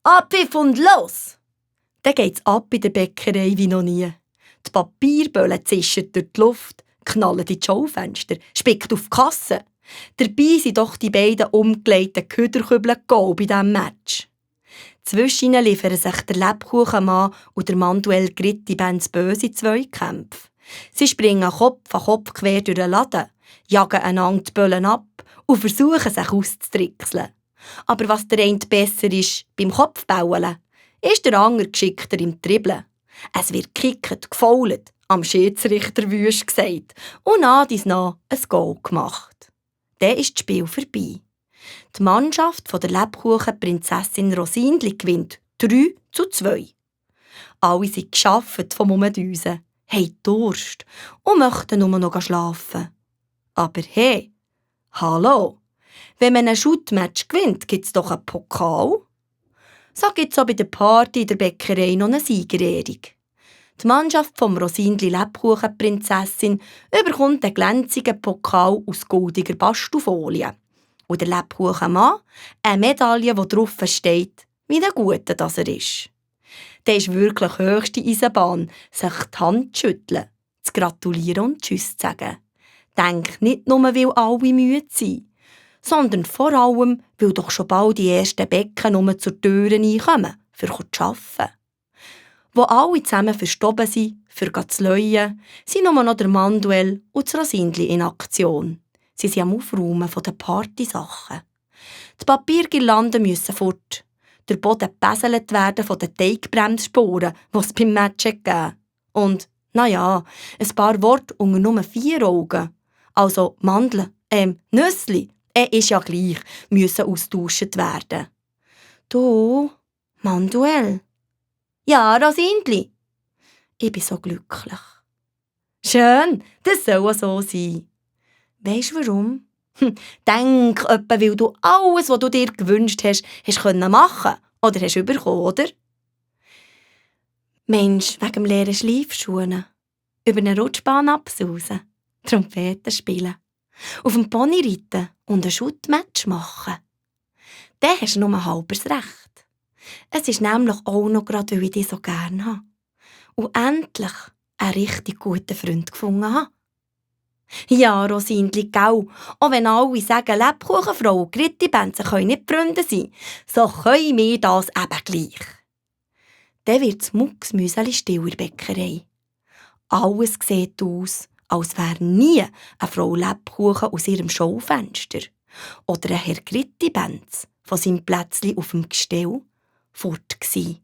Abpfiff und los! Dann geht's ab in der Bäckerei wie noch nie. Die Papierböllen zischen durch die Luft, knallen in die Schaufenster, spickt auf die Kasse. Dabei sind doch die beiden umgelegten Köderkübel Goal bei diesem Match. Zwischen ihnen liefern sich der Lebkuchenmann und der Manuel Gritti Benz böse Zweikämpfe. Sie springen Kopf an Kopf quer durch den Laden, jagen einander die Böllen ab und versuchen, sich auszutrickseln. Aber was der eine besser ist beim Kopfbauen, ist der andere geschickter im Dribbeln. Es wird gekickt, gefoult, am Schiedsrichter wüst gesagt und nach dies nach ein Goal gemacht. Dann ist das Spiel vorbei. Die Mannschaft von der Lebkuchenprinzessin Rosindli gewinnt 3:2. Alle sind geschafft vom Umdüsen, haben Durst und möchten nur noch schlafen. Aber hey, hallo, wenn man ein Shootmatch gewinnt, gibt es doch einen Pokal. So gibt es auch bei der Party in der Bäckerei noch eine Siegerehrung. Die Mannschaft vom Rosindli Lebkuchenprinzessin bekommt einen glänzigen Pokal aus goldiger Bastufolie. Und der Lebkuchenmann eine Medaille, die drauf steht, wie ein Guter das er ist. Der ist wirklich höchste Eisenbahn, sich die Hand zu schütteln, zu gratulieren und Tschüss zu sagen. Denk nicht nur, weil alle müde sind, sondern vor allem, weil doch schon bald die ersten Becken zur Tür reinkommen, für zu arbeiten. Wo alle zusammen verstoben sind, für zu leuen, sind nur noch der Manuel und das Rosindli in Aktion. Sie sind am Aufräumen von den Partysachen. Die Papiergirlanden müssen fort. Der Boden gebesselt werden von den Teigbremsspuren, die es beim Match gegeben. Und, naja, ein paar Worte unter nur 4 Augen. Also Mandeln, Nüssli, ist ja gleich, müssen austauscht werden. Du, Manuel? Ja, Rosindli. Ich bin so glücklich. Schön, das soll so sein. Weisst du warum? Denk etwa, weil du alles, was du dir gewünscht hast, machen oder hast bekommen, oder? Mensch, wegen dem leeren Schleifschuhen, über eine Rutschbahn absausen, Trompete spielen, auf dem Pony reiten und ein Schuttmatch machen. Dann hast du nur halbes Recht. Es ist nämlich auch noch gerade, weil ich dich so gerne habe. Und endlich einen richtig guten Freund gefunden habe. Ja, Rosindli, gell, auch wenn alle sagen, Lebkuchenfrau und Gritti-Benze können nicht Freunde sein, so können wir das eben gleich. Dann wird das Mucksmüseli still in der Bäckerei. Alles sieht aus, als wäre nie eine Frau Lebkuchen aus ihrem Schaufenster oder ein Herr Gritti-Benz von seinem Plätzchen auf dem Gestell fort gsi.